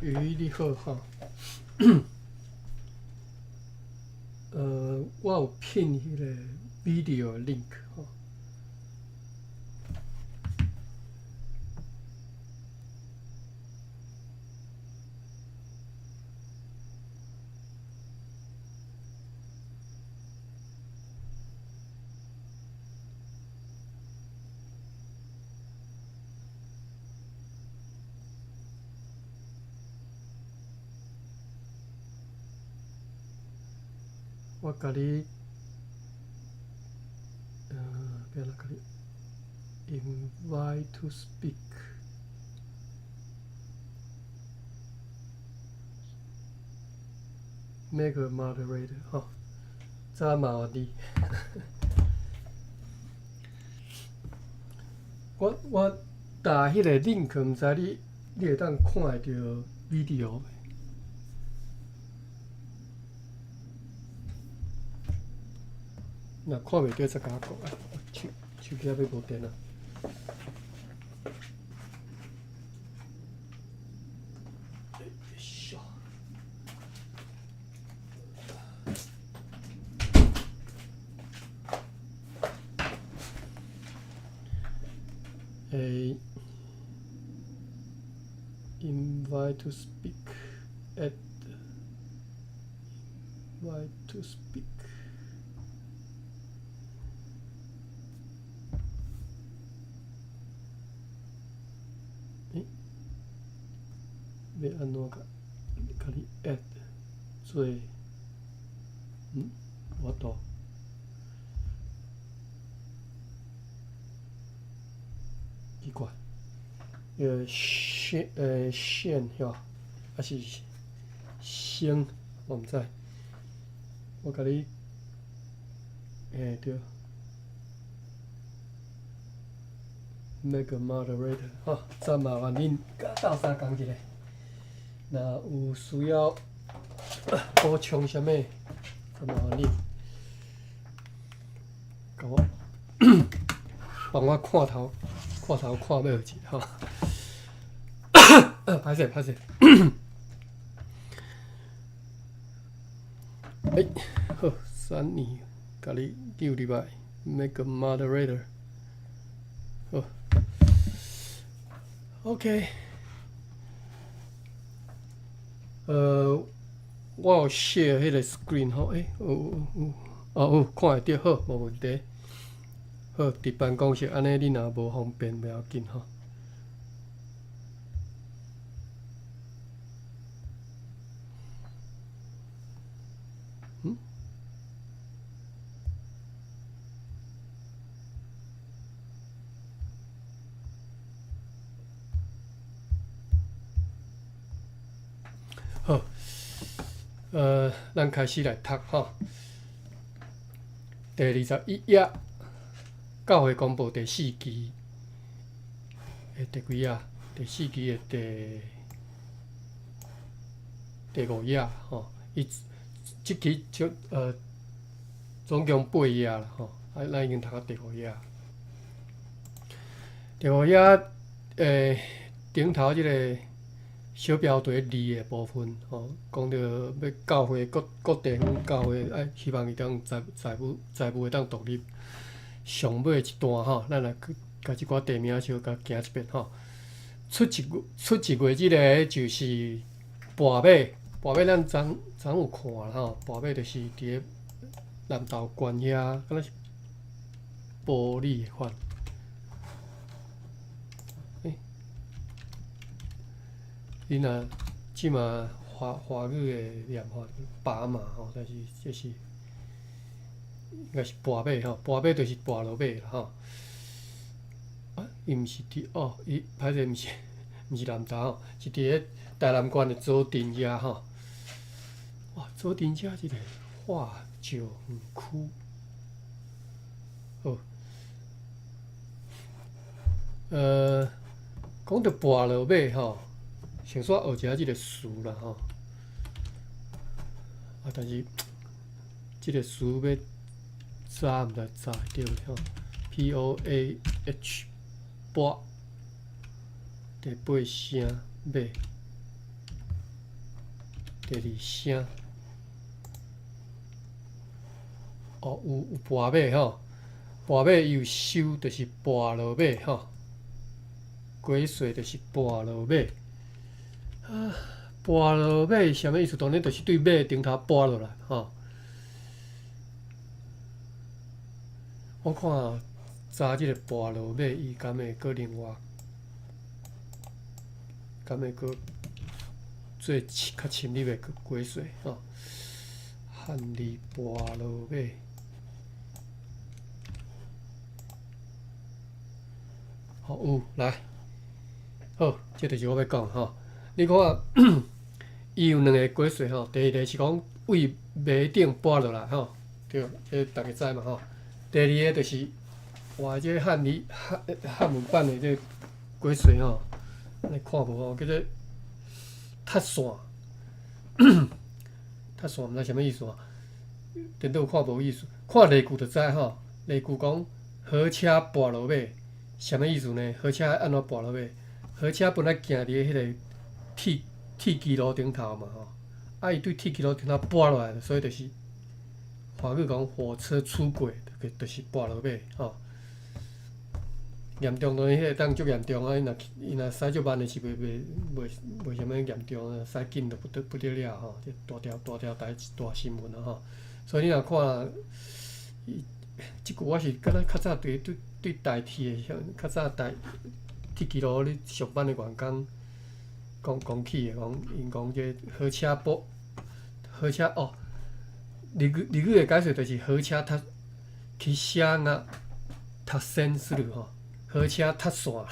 鱼你好吼。我有 pin 彼个 video link 吼。我共你，欲按怎共你 invite to speak，make a moderator 吼，早麻煩你。我打彼个 link，毋知你會當看會著 video 袂？若看袂著，才共我講啊！手機猶欲無電啊！欸，欸，invite to speak，add invite to speak。欸，欲按怎共你 add 做？無法度。奇怪，線遐，抑是星，我毋知。我共你，欸對，make a moderator 吼，再麻煩恁鬥相共一下。若有需要補充啥物，再麻煩恁，共我幫我看頭看頭看尾一下吼。歹勢歹勢。欸，好，三年，共你丟入來，make a moderator。好，OK。我有 share 彼個 screen 吼，欸，有有有，哦有，看會著，好，無問題。好，佇辦公室按呢，你若無方便，袂要緊吼。嗯？好，咱開始來讀吼。第21頁，教會公報第四期的第幾頁？第四期的第五頁吼。伊這期就總共八頁啦吼。啊，咱已經讀到第五頁。第五頁頂頭這個小標題二的部分吼，講著欲教會各各地方教會愛希望伊當財務會當獨立。上尾一段吼，咱來去共這寡地名相共行一遍吼。出一月這个就是跋馬，跋馬咱昨昨有看啦吼，跋馬就是佇咧南投縣遐，敢若是埔里的款。欸，你若這馬華語的念法跋馬吼，但是這是應該是跋馬吼，跋馬就是跋落馬啦吼。啊，伊毋是佇哦，伊歹勢毋是南投吼，是佇咧台南縣的左鎮遐吼。哇，左鎮遮這個化石園區，好。講著跋落馬吼，先煞學一下這個詞啦吼。啊，但是這個詞欲查毋知查會著袂吼？P O A H 跋第八聲馬。第二聲，哦，有跋馬吼，跋馬伊有收，就是跋落馬吼，解說就是跋落馬。啊，跋落馬啥物意思？當然就是對馬頂頭跋落來吼。我看查這个跋落馬，伊敢會閣另外，敢會閣做較深入的解說吼。漢字跋落馬，好有來，好，這就是我欲講吼。你看，伊有兩个解說吼。第一个是講對馬頂跋落來吼，對，這逐家知嘛吼。第二个就是換這个漢字漢漢文版的這個解說吼，你看無吼，叫做脫線，脫線毋知啥物意思啊？顛倒看無意思，看例句就知吼。例句講火車跋落馬，啥物意思呢？火車按怎跋落馬？火車本來行佇彼个鐵鐵軌路頂頭嘛吼，啊伊對鐵軌路頂頭跋落來，所以就是華語講火車出軌，就是跋落馬吼。嚴重當然彼個當足嚴重啊！伊若伊若駛足慢的是袂袂袂袂啥物嚴重啊，駛緊就不得不得了吼！這大條大條代大新聞啊吼！所以你若看，伊這句我是敢若較早對對對台鐵的，像較早台鐵軌路咧上班的員工講講起的，講𪜶講這火車跋火車哦，日語日語的解說就是火車脫去寫啊脫線する吼。火車脫線，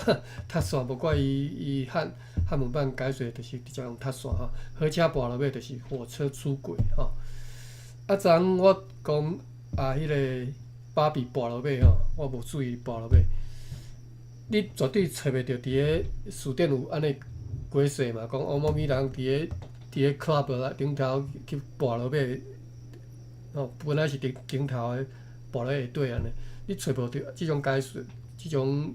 脫線無怪伊伊漢漢文版解說就是直接用脫線吼。火車跋落馬就是火車出軌吼。啊，昨昏我講啊，彼个芭比跋落馬吼，我無注意跋落馬。你絕對揣袂著佇个辭典有按呢解說嘛？講哦，某物人佇个 club 內頂頭去跋落馬，吼，本來是佇頂頭的跋落下底按呢，你揣無著這種解說。這種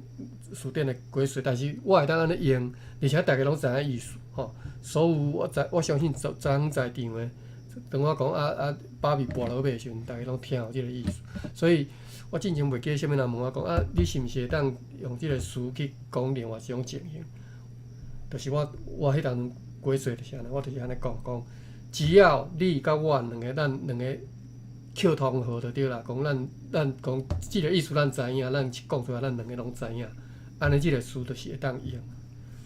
辭典的解說，但是我會當按呢用，而且逐家攏知影意思吼。所有我在我相信昨昨昏在場的，當我講啊啊芭比跋落馬的時陣，逐家攏聽有這个意思。所以我進前袂記啥物人問我講啊，你是毋是會當用這个詞去講另外一種情形？就是我我彼當陣解說就是按呢，我就是按呢講講，只要你佮我兩个，咱兩个抾通好就對啦。講咱咱講這个意思，咱知影，咱講出來，咱兩个攏知影。按呢，這个詞就是會當用。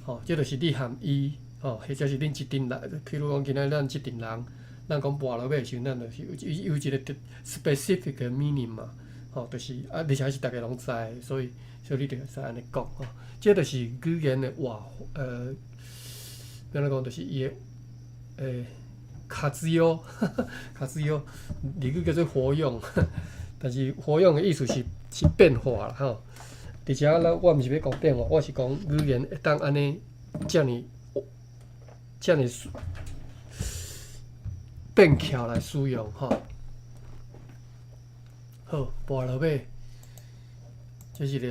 吼，這就是你含伊，吼，或者是恁這陣人，譬如講今仔咱這陣人，咱講跋落馬的時陣，咱就是有有一个 specific 的 meaning 嘛，吼，就是啊，而且是逐家攏知，所以所以你就會使按呢講吼。這就是語言的活，按怎講，就是伊的卡茲哦，卡茲哦，日語叫做活用，但是活用的意思是是變化啦吼。而且咱我毋是欲講變化，我是講語言會當按呢遮爾遮爾變巧來使用吼。好，跋落馬，這是個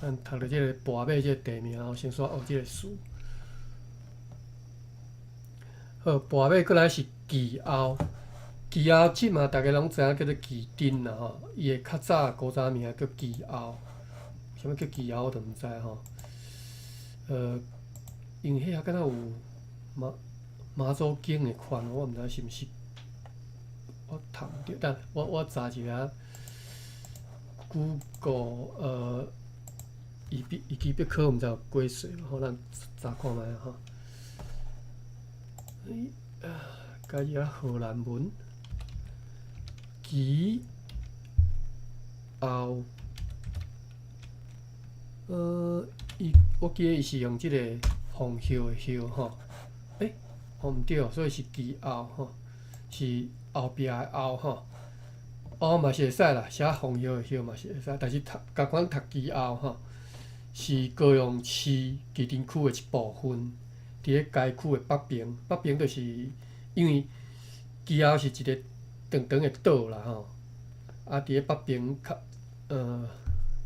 咱讀著這个跋馬這个地名，後先煞學這个詞。好，跋馬過來是墘後，墘後這嘛，逐家攏知影叫做墘頂啦吼。伊的較早古早名叫墘後，啥物叫墘後我都毋知吼。因為彼遐敢若有媽媽祖宮的款，我毋知是毋是我讀毋著，等我我查一下 Google 伊維基百科毋知有解說無吼，咱查看覓啊吼。欸啊，加入啊荷蘭文，墘後，伊我記得伊是用這个紅葉的葉吼，欸，哦毋對，所以是墘後吼，是後壁的後吼，哦嘛是會使啦，寫紅葉的葉嘛是會使，但是讀仝款讀墘後吼，是高雄市旗津區的一部分。佇咧該區的北邊，北邊就是因為墘後是一个長長的島啦吼，啊，佇咧北邊較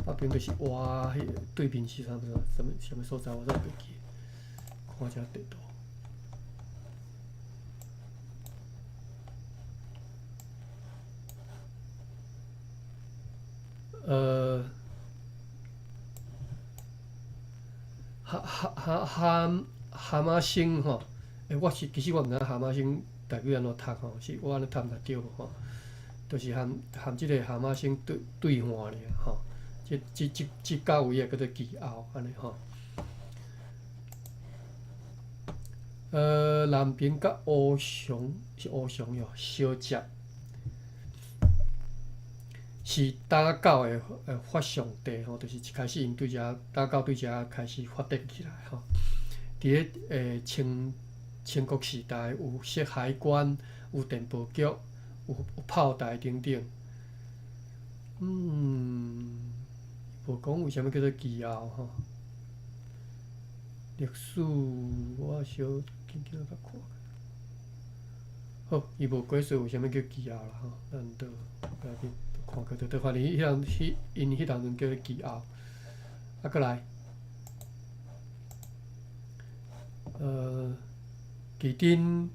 北邊就是倚彼个對面是啥物啥物啥物所在，我煞袂記。看一下地圖。哈哈哈哈哈马星吼，欸，我是其實我毋知影哈馬星台語按怎讀吼，是我按呢讀毋知對無吼？就是含含這个哈馬星對對換爾吼，這這這這九位的叫做奇奧按呢吼。南平佮烏熊是烏熊喲，相接，是打狗的發祥地吼，就是一開始𪜶對遮打狗對遮開始發展起來吼。佇咧清清國時代有設海關，有電報局，有有炮台等等。無講為啥物叫做奇奧吼？歷史我小緊緊仔看。好，伊無解說為啥物叫奇奧啦吼，咱就不要緊，看過就對。反正彼人彼𪜶彼當陣叫做奇奧。啊，閣來，旗津，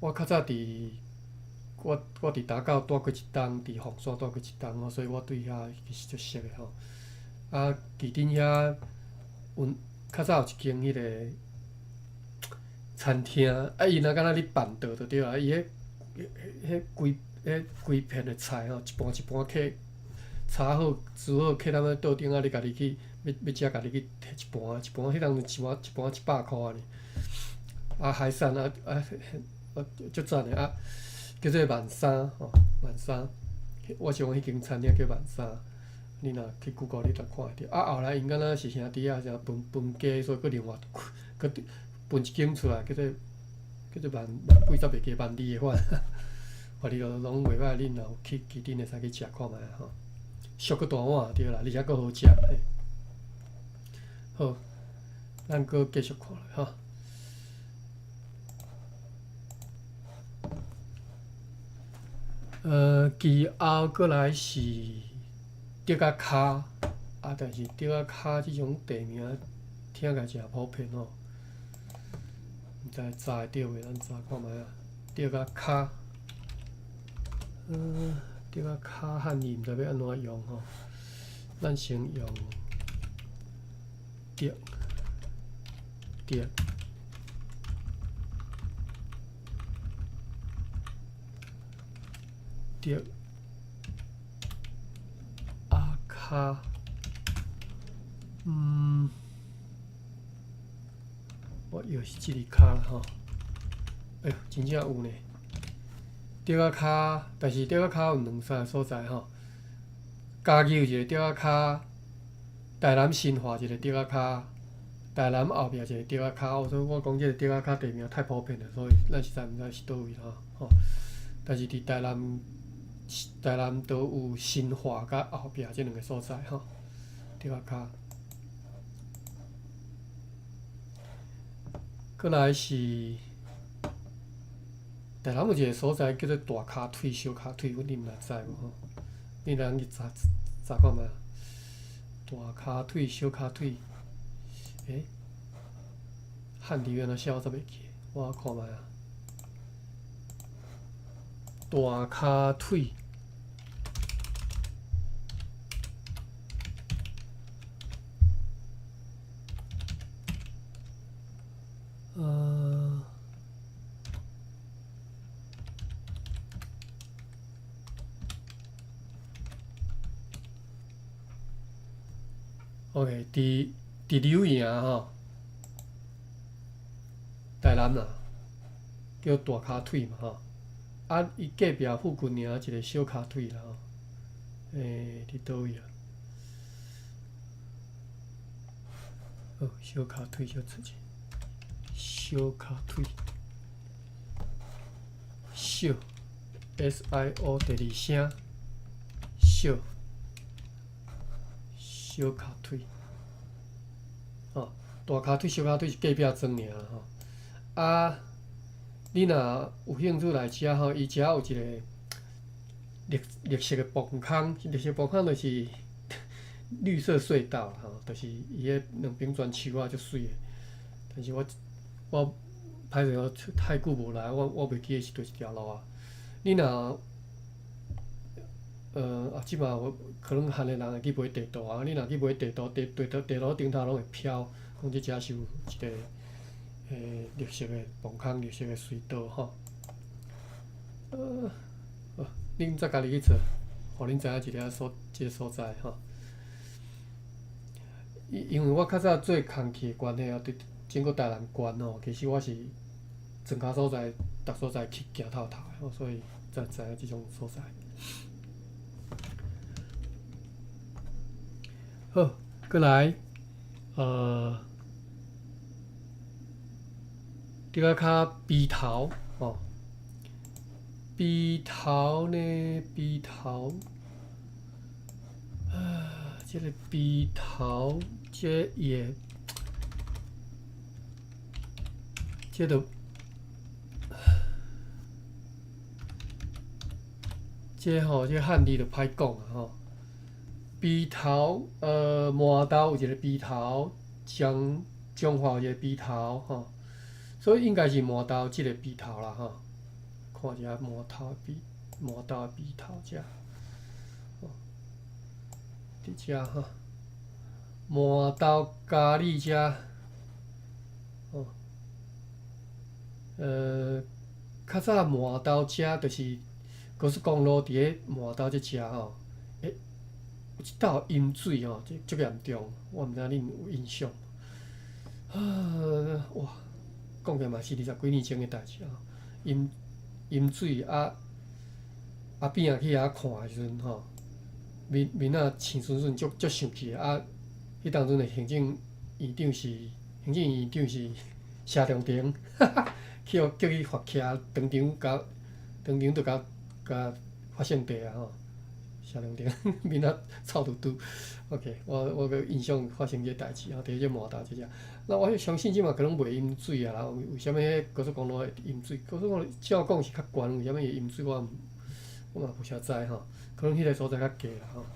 我較早佇我我佇打狗蹛過一冬，佇鳳山蹛過一冬吼，所以我對遐其實足熟的吼。啊，旗津遐有較早有一間彼个餐廳，啊，伊若敢若咧辦桌就對啊，伊彼彼規彼規片的菜吼，一盤一盤切，炒好煮好，客人桌頂仔，你家己去欲欲食，家己去提一盤，一盤彼當陣一盤一盤100箍按呢。啊，海產啊啊，啊足讚的啊，叫做萬三吼，萬三，我是講彼間餐廳叫萬三，你若去 Google 你就看會著。啊，後來𪜶敢若是兄弟仔啥分分家，所以閣另外閣分一間出來，叫做叫做萬萬幾十袂記萬里的款，反正就攏袂歹，恁若有去旗津會使去食看覓吼，俗閣大碗對啦，而且閣好食。好，咱閣繼續看落吼。其後閣來是竹仔跤，啊，但是竹仔跤這種地名聽起來誠普遍吼，毋知查會著袂？咱查看覓啊？竹仔跤，竹仔跤漢語毋知欲按怎用吼，咱先用竹竹。竹仔跤，我又是這个跤啦吼，哎喲，真正有呢。竹仔跤，但是竹仔跤有兩三个所在吼。嘉義有一個竹仔跤，台南新化一個竹仔跤，台南後壁一個竹仔跤。所以我講這個竹仔跤地名太普遍了，所以咱實在毋知是佗位吼吼。但是佇台南，台南都有新化佮後壁這兩个所在吼，竹仔跤。閣來是台南有一个所在叫做大跤腿、小跤腿，阮恁若知無吼？你通去查查看覓？大跤腿、小跤腿，欸？漢字欲按怎寫我煞袂記，我看覓啊？大跤腿。OK，佇佇柳營吼，台南啦，叫大跤腿嘛吼。啊，伊隔壁附近爾一个小跤腿啦吼。欸，佇佗位啊？好，小跤腿小出去，小跤腿，小，S I O 第二聲，小，小跤腿，吼，大跤腿、小跤腿是隔壁庄爾吼。啊，你若有興趣來遮吼，伊遮有一个綠綠色的磅空，綠色磅空就是綠色隧道吼，就是伊彼兩邊全樹仔足媠的。但是我我歹勢我太久無來，我我袂記得是佗一條路啊。你若啊，這馬有可能漢的人會去買地圖啊，你若去買地圖，地圖頂頭攏會標，講這遮是有一個綠色的磅空，綠色的隧道吼。好，恁再家己去找，予恁知影一下所這个所在吼。因為我較早做空氣的關係啊，佇整個台南縣吼，其實我是庄跤所在，逐所在去行透透的吼，所以才知影這種所在。好，過來，這個較埤頭吼，埤頭呢，埤頭，啊，這個埤頭，這伊的，這個，這吼，這漢字就歹講啊吼。埤頭，麻豆有一個埤頭，彰化有一個埤頭吼，所以應該是麻豆這個埤頭啦吼。看一下麻豆的埤頭遮，吼，佇遮吼，麻豆佳里遮，吼，較早麻豆遮就是高速公路佇咧麻豆這遮吼。有一道淹水吼，這足嚴重，我毋知影恁有印象。啊，哇，講起來嘛是二十幾年前的代誌啊。淹水啊，阿扁仔去遐看的時陣吼，面仔青恂恂，足足生氣的啊。彼當陣的行政院長是謝長廷，哈哈，去予叫伊罰徛，當場就共發聖地啊吼。謝長廷面仔臭嘟嘟，OK，我閣印象發生這個代誌吼，佇這麻豆這遮。那我相信這馬可能袂淹水啊啦，為啥物彼高速公路會淹水？高速公路照講是較懸，為啥物會淹水？我嘛無啥知吼，可能彼個所在較低啦吼。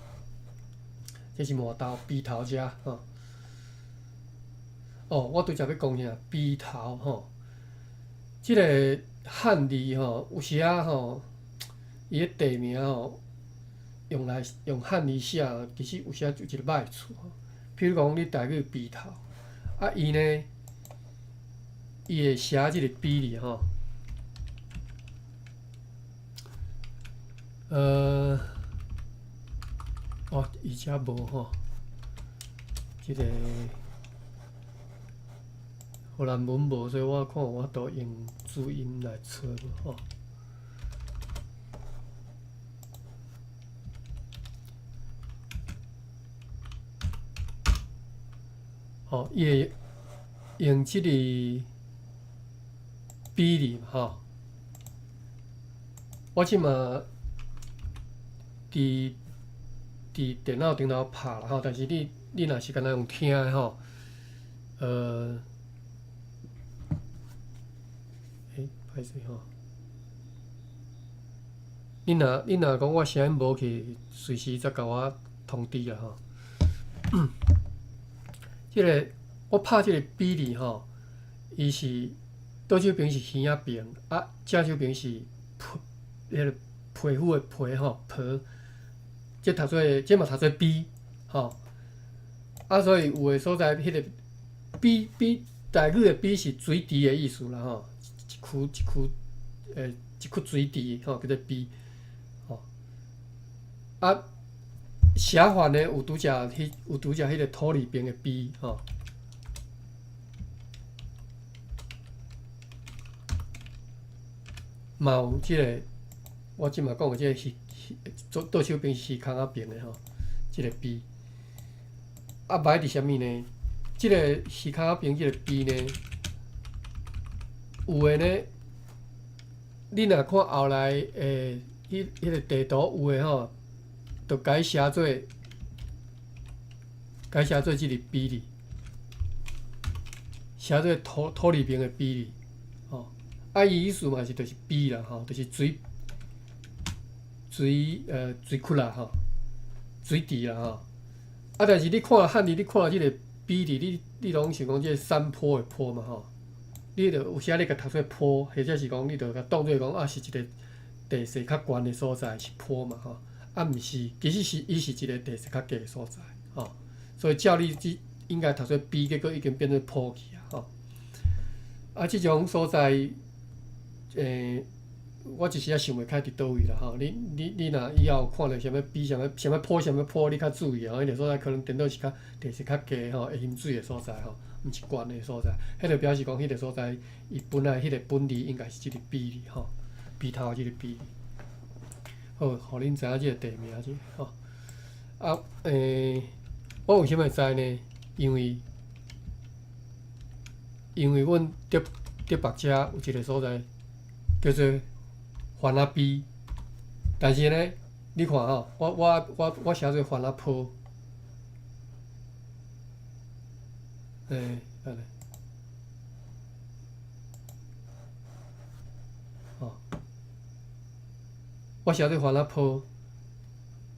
這是麻豆埤頭遮吼。哦，我拄才欲講啥？埤頭吼，這個漢字吼，有時仔吼，伊个地名吼。用來用漢字寫，其實有時有一個歹處吼。比如講，你台語埤頭，啊，伊呢，伊會寫這個埤字吼。哦，伊遮無吼，這個荷蘭文無，所以我看有法度用注音來找無吼。吼，伊會用這個比例吼。我這馬佇電腦頂頭拍啦吼，但是你若是干焦用聽的吼，欸，歹勢吼。你若講我聲音無去，隨時再共我通知啦吼。這個我拍這個比例吼，伊是左手邊是耳仔邊，啊，正手邊是皮，彼個皮膚的皮吼，皮。這讀做，這嘛讀做埤吼。啊，所以有的所在，彼個埤埤台語的埤是水池的意思啦吼，一區水池吼，叫做埤吼。啊，寫法呢有拄則彼有拄則彼個土字邊的埤吼。嘛有這個，我這馬講的這個魚，左手邊是魚空仔邊的吼，這個埤。啊，䆀佇啥物呢？這個魚空仔邊這個埤呢，有的呢，你若看後來的彼個地圖有的吼，就共伊寫做這個埤字，寫做土字邊的埤字，吼。啊，伊意思嘛是就是埤啦，吼，就是水窟啦，吼，水池啦，吼。啊，但是你看漢字，你看這個埤字，你攏想講這個山坡的坡嘛，吼。你著有時你共讀做坡，或者是講你著共當做講啊，是一個地勢較懸的所在是坡嘛，吼。啊，毋是，其實是伊是一個地勢較低的所在，吼。所以照理這應該讀做埤，結果已經變做坡去啊，吼。啊，這種所在，我一時仔想袂開佇佗位啦，吼。你若以後看著啥物埤、啥物啥物坡、啥物坡，你較注意哦。彼個所在可能顛倒是較地勢較低吼，會淹水的所在吼，毋是懸的所在。彼個表示講，彼個所在伊本來彼個本字應該是這個埤字吼，埤頭這個埤字。好，予恁知影這個地名者吼。啊，我為啥物會知呢？因為阮竹北遮有一個所在叫做番仔埤，但是呢，你看吼，我寫做番仔坡，按呢，吼，我寫做番仔坡，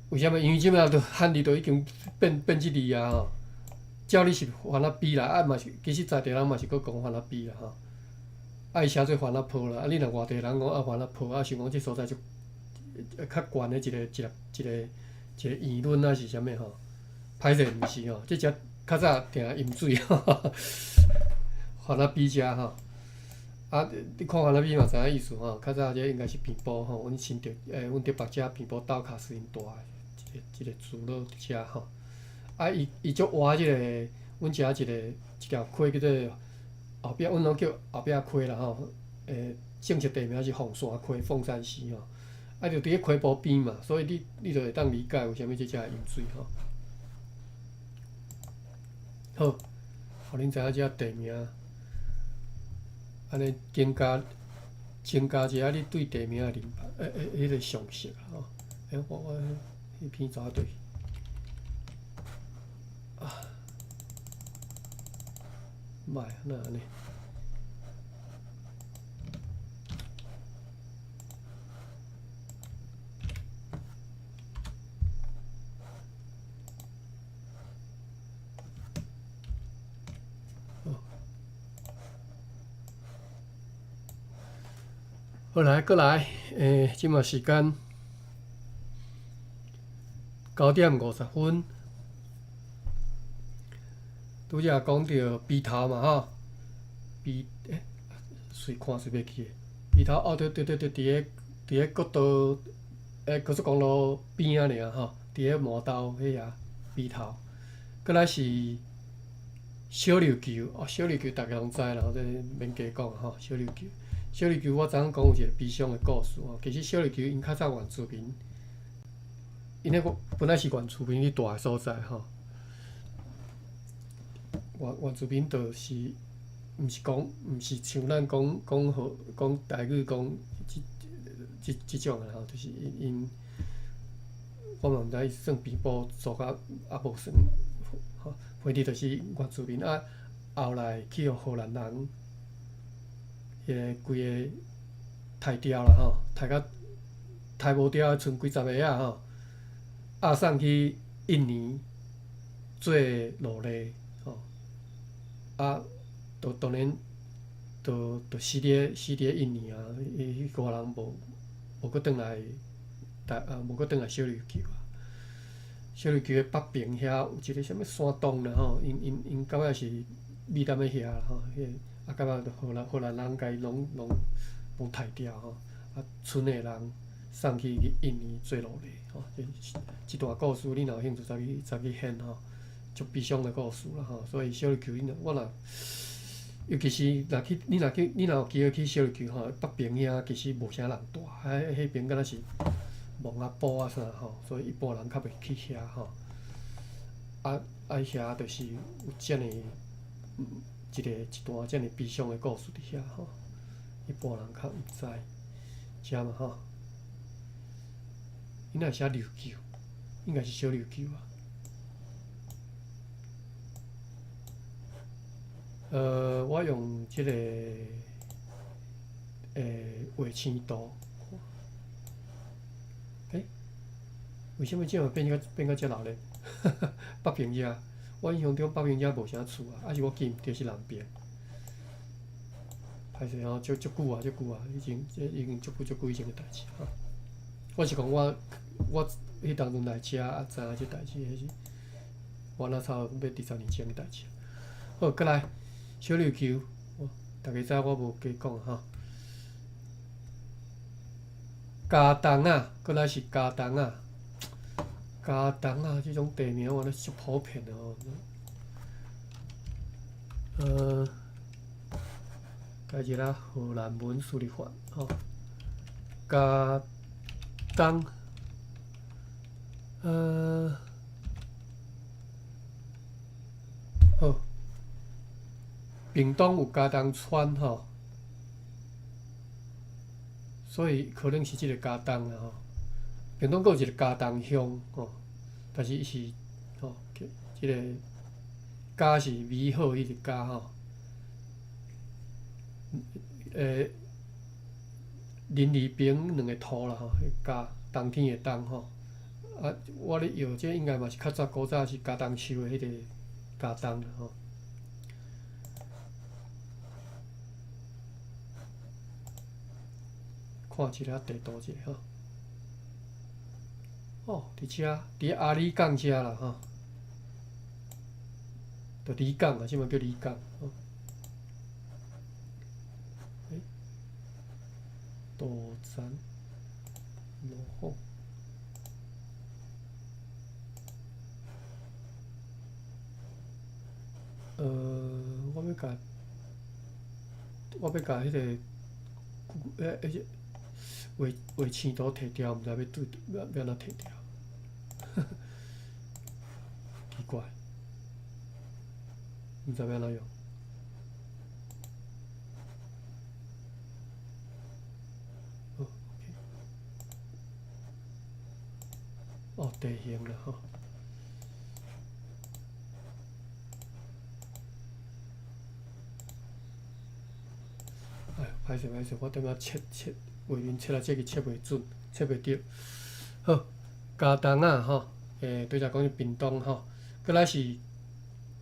為啥物？因為這擺都漢字都已經變這字啊吼。照理是番仔埤啦，啊嘛是，其實在地人嘛是閣講番仔埤啦吼。啊，伊寫做番仔坡啦，啊，你若外地人講啊番仔坡，啊想講這所在足較懸的一個輿論啊是啥物吼？歹勢毋是吼，這只較早定淹水，番仔埤遮吼。啊，你看番仔埤嘛知影意思吼，較早這應該是平埔吼，阮新竹阮竹北遮平埔斗跤雖大的一個聚落佇遮吼。啊，伊足活這個，阮遮一條溪叫做後壁，阮攏叫後壁溪啦吼。正式地名是鳳山溪、鳳山溪吼。啊，就佇咧溪埔邊嘛，所以你就會當理解為啥物這遮會淹水吼。好，予恁知影這地名，按呢增加一下你對地名的認彼個常識吼。我彼篇走佗去？啊，莫哪按呢？好來，閣來，這馬時間9點50分，拄才講著埤頭嘛吼，埤隨看隨袂記的，埤頭哦對對對對，佇咧國道高速公路邊仔爾吼，佇咧麻豆彼遐埤頭，閣來是小琉球，哦，小琉球逐家攏知啦，這免加講吼，小琉球。小琉球，我昨昏講有一個悲傷的故事吼。其實小琉球𪜶較早原住民，𪜶彼個本來是原住民去住的所在吼。原住民就是，毋是講，毋是像咱講講好講台語講這種的吼，就是𪜶，我嘛毋知伊算平埔族啊，啊無算吼，反正就是原住民啊，後來去予荷蘭人。彼个規個刣掉啦吼，刣甲刣無掉，賰幾十个仔吼，押送去印尼做奴隸吼，啊，就當然就死佇咧印尼啊，彼寡人無閣轉來台啊，無閣轉來小琉球啊。小琉球的北邊遐有一個啥物山洞啦吼，𪜶感覺是秘踮咧遐啦吼，彼個。啊，到尾就荷蘭人共伊攏刣掉吼，啊，賰的人送去印尼做奴隸吼。這段故事你若有興趣，再去掀吼，足悲傷的故事啦吼。所以小琉球，你若我若，尤其是若去，你若去，你若有機會去小琉球吼，北邊遐其實無啥人住，彼邊敢若是墓仔埔啊啥吼，所以一般人較袂去遐吼。啊，遐就是有遮爾一段遮爾悲傷的故事佇遐吼，一般人較毋知，遮嘛吼。伊若寫琉球，應該是小琉球啊。我用這個衛星圖。為啥物這會變甲遮鬧熱？北平遮，我印象中北平遮無啥厝啊，抑是我記毋著是南邊。歹勢吼，足足久啊，足久啊，以前這已經足久足久以前的代誌吼。我是講我彼當陣來遮啊，知影這代誌，彼是我若差不多欲20年前的代誌。好，閣來小琉球，逐家知我無加講吼。茄苳仔，閣來是茄苳仔，茄苳仔這種地名，我咧足普遍的吼。改一下荷蘭文輸入法吼，茄苳，好，屏東有茄苳川吼，所以可能是這个茄苳啦吼。屏東閣有一个茄苳鄉吼，但是伊是吼，這个茄是美好彼个茄吼。林里边兩个土啦吼，茄冬天的冬吼。啊，我咧藥這應該嘛是較早古早是茄苳樹的彼个茄苳啦吼。看一下地圖者吼。哦，佇遮，佇阿里港遮啦吼。就里港啊，這擺叫里港吼。欸，杜山，落雨。我欲共彼个，彼个画画星圖提掉，毋知欲對欲欲按怎提掉，奇怪，毋知欲按怎用。好，OK。哦，地形啦吼。哎，歹勢歹勢，我踮遐切切畫面切來切去切袂準，切袂著。好，茄苳仔吼，對才講是屏東吼，閣來是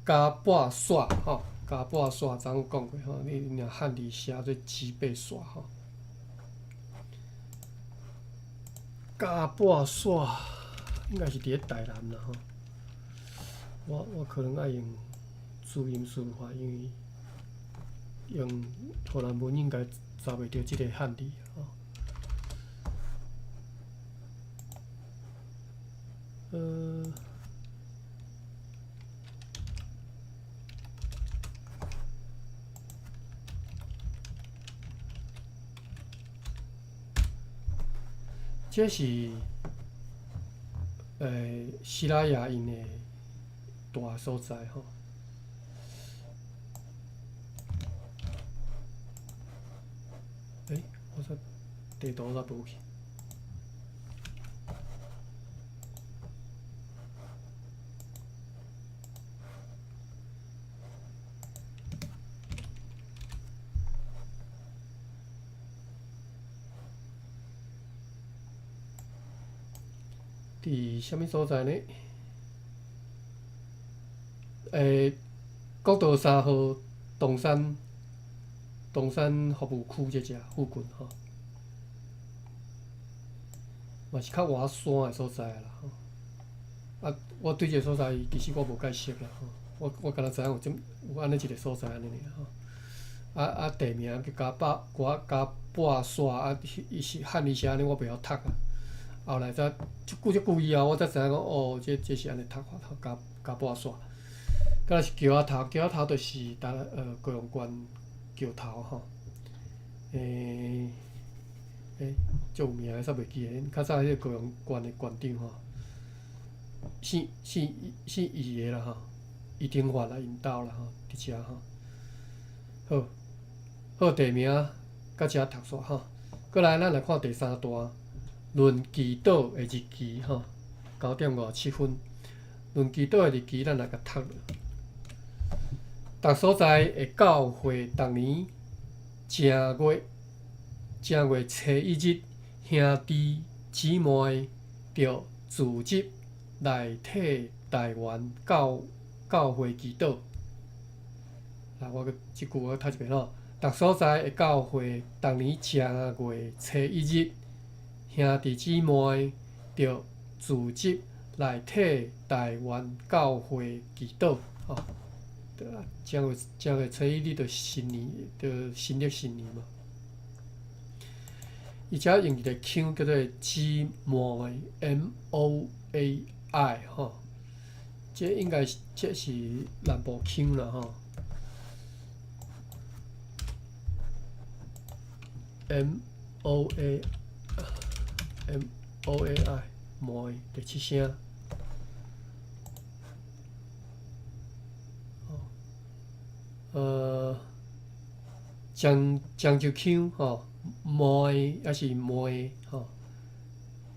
茄苳山吼，茄苳山昨昏講過吼，你若漢字寫做雞背山吼。茄苳山應該是佇咧台南啦吼。我可能愛用注音輸入法，因為用荷蘭文應該查袂著這个漢字吼。這是西拉雅𪜶的大所在吼。欸，我煞地圖煞無去。佇啥物所在呢？國道3號東山服務區這遮附近吼，嘛是較倚山的所在啦吼。啊，我對這个所在其實我無介熟啦吼，我敢若知影有這有按呢一个所在按呢爾吼。啊，地名叫茄苳山啊，伊是漢字寫按呢，我袂曉讀啊。後來才足久足久以後，我才知影講哦，這是按呢讀法，茄苳山。敢若是橋仔頭，橋仔頭就是高雄縣橋頭吼。足有名的，煞袂記得。較早彼个高雄縣的縣長吼，姓余的啦吼，余廷發啦，𪜶兜啦吼，佇遮吼。好，好地名到遮讀煞吼。閣來，咱來看第三段，論祈禱的日期吼，9點57分。論祈禱的日期，咱來共讀。逐所在的教會，逐年正月初一日，兄弟姊妹著組織來替台灣教會祈禱。啊，我閣這句我閣讀一遍吼。逐所在的教會，逐年正月初一日，兄弟姊妹著組織來替臺灣教會祈禱，吼。對啊，正月初一你著新年，著新曆新年嘛。伊遮用一个腔叫做姊妹 M O A I 吼，這應該是這是南部腔啦吼。M O A M O A I 妹第七聲。漳漳州腔吼，妹抑是妹吼，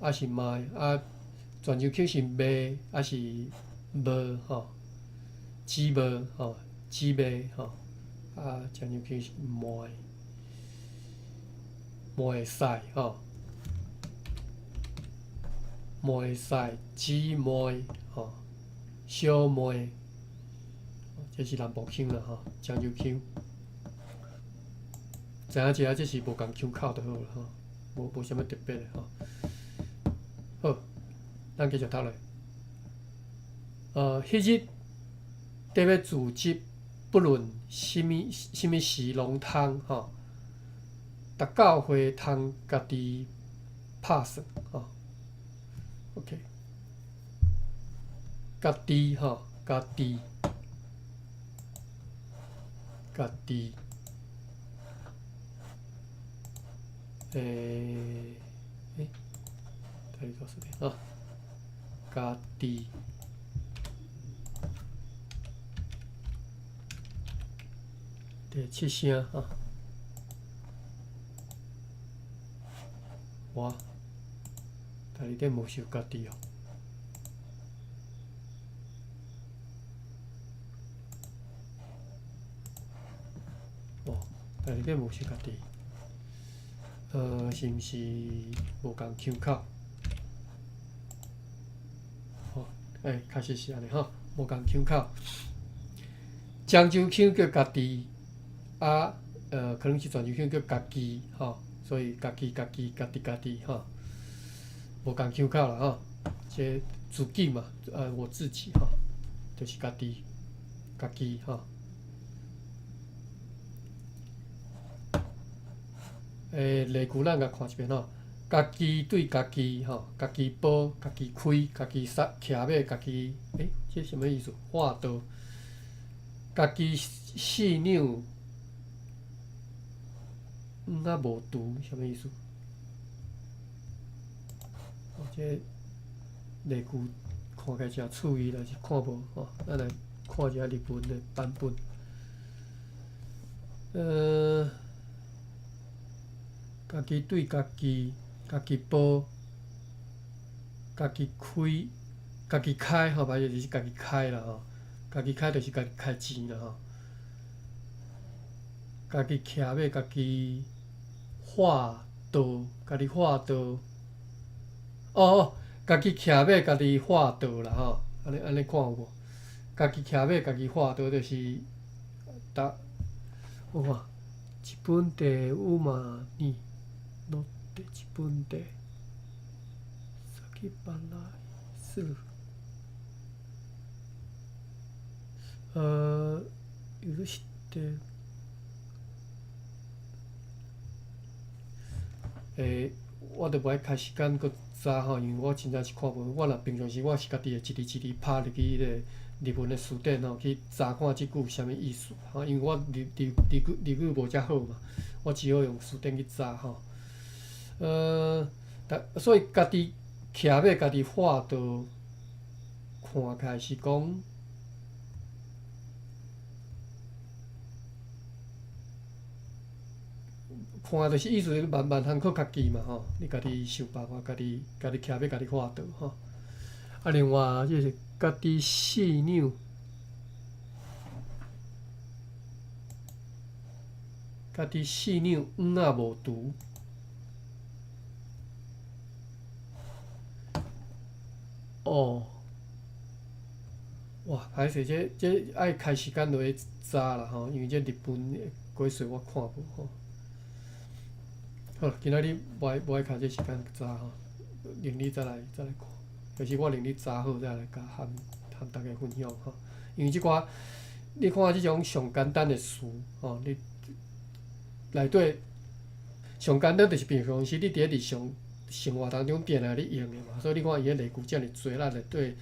抑是賣啊，泉州腔是賣抑是無吼，姊無吼，姊妹吼，啊，漳州腔是妹，妹使吼，妹使姊妹吼，小妹。這是南部腔啦吼，漳州腔。知影一下，這是無仝腔口就好啦吼，無啥物特別的吼。好，咱繼續讀落。彼日得欲組織，不論啥物啥物事攏通吼，逐教會通家己拍算吼。OK，家己吼，家己。家己，欸，台語告訴你啊，家己，第七聲啊，哇，台語頂無寫家己哦。哦，台語頂無寫家己，是毋是無仝腔口？吼，欸，確實是按呢吼，無仝腔口。漳州腔叫家己，啊，可能是泉州腔叫家己，吼，所以家己、家己、家己、家己，吼，無仝腔口啦，吼，這自己嘛，我自己，吼，就是家己，家己，吼。例句咱共看一遍吼，家己對家己吼，家己報，家己開，家己殺，騎馬，家己，欸，這啥物意思？畫刀，家己四兩，毋仔無除，啥物意思？哦，這例句看起來誠趣味，但是看無吼，咱來看一下日文的版本。家己對家己，家己報，家己開，家己開吼，反正就是家己開啦吼，家己開就是家己開錢啦吼。家己騎馬，家己畫道，家己畫道。哦哦，家己騎馬，家己畫道啦吼，按呢按呢看有無？家己騎馬，家己畫道，就是逐，我看，一本地有嘛呢？乗って自分で先払いする。許して。欸，我著無愛開時間閣查吼，因為我真正是看無。我若平常時我是家己會一字一字拍入去彼個日文的辭典吼，去查看這句啥物意思吼。因為我日語無遮好嘛，我只好用辭典去查吼。所以家己騎馬，家己畫道，看起來是講，看就是意思萬萬項靠家己嘛吼，你家己想辦法，家己家己騎馬，家己畫道吼。啊，另外這是家己四兩，家己四兩黃仔無除。哦，哇！歹勢，這這愛開時間落去查啦吼，因為這日本的解說我看無吼。好，今仔日無愛較這時間早吼，明日再來看。就是我明日早好再來共含大家分享吼。因為這寡你看這種上簡單的詞吼，你內底上簡單就是平常時你佇咧日常生活當中定定咧用的嘛，所以你看伊彼例句遮爾濟，咱內底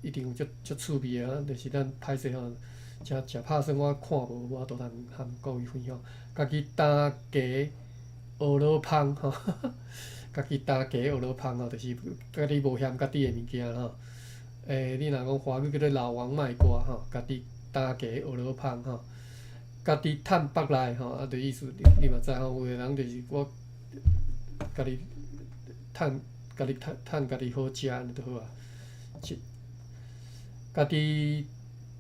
一定有足足趣味的，就是咱歹勢吼，誠誠拍算我看無無法度通含各位分享。家己擔雞學老芳吼，家己擔雞學老芳吼，就是家己無嫌家己的物件吼。你若講華語叫做老王賣瓜吼，家己擔雞學老芳吼，家己趁腹內吼，啊，就意思你你嘛知吼，有的人就是我家己趁家己趁趁家己好食按呢就好啊。家己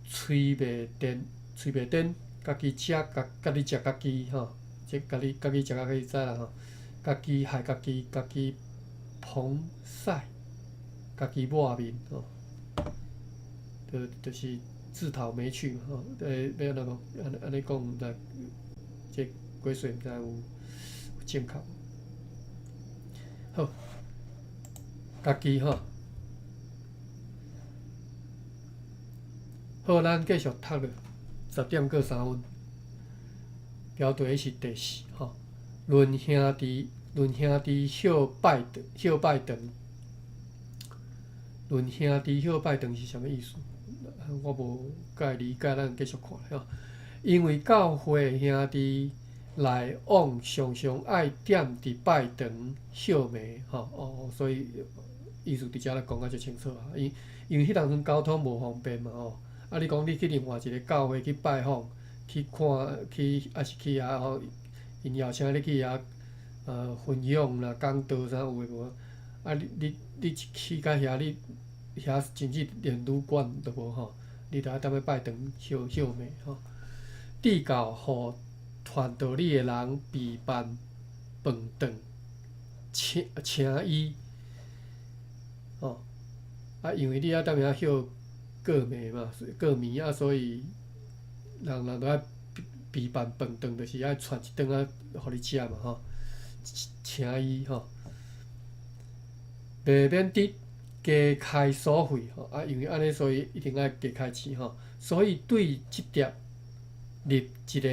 喙袂電，喙袂顛，家己食家家己食家己吼，這家己家己食家己知啦吼。家己害家己，家己膨屎，家己抹面吼，就是自討沒趣嘛吼。欲按怎講？按按呢講毋知，這鬼水毋知有正確無？好，家己吼。好，咱繼續讀落，10點過3分。標題是第四吼，論兄弟，論兄弟歇拜堂，歇拜堂。論兄弟歇拜堂是啥物意思？我無介理解，咱繼續看吼。因為教會兄弟來往，常常愛踮佇拜堂歇暝吼哦，所以意思佇遮咧講甲足清楚啊。因為彼當陣交通無方便嘛吼。啊！你講你去另外一個教會去拜訪，去看，去抑是去遐吼，𪜶邀請你去遐分享啦、講道啥有的無？啊！你一去到遐，你遐甚至連旅館都無吼，你著愛踮咧拜堂歇歇暝吼。直到予傳道理的人備辦飯頓，請請伊吼。啊，因為你愛踮遐歇過暝嘛，過暝啊，所以人人都愛備辦飯頓，就是愛傳一頓仔，予你食嘛吼，請伊吼，袂免得加開所費吼，啊，因為按呢，所以一定愛加開錢吼，所以對這碟立一個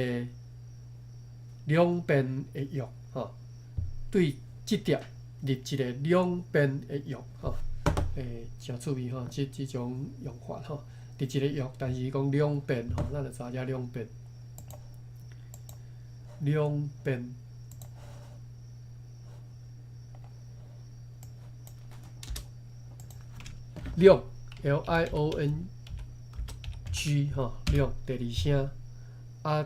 兩便的約吼，對這碟立一個兩便的約吼。誠趣味吼，這種用法吼，立一個約，但是伊講兩便吼，咱就查遮兩便，兩便，兩 L I O N G 吼，兩第二聲，啊，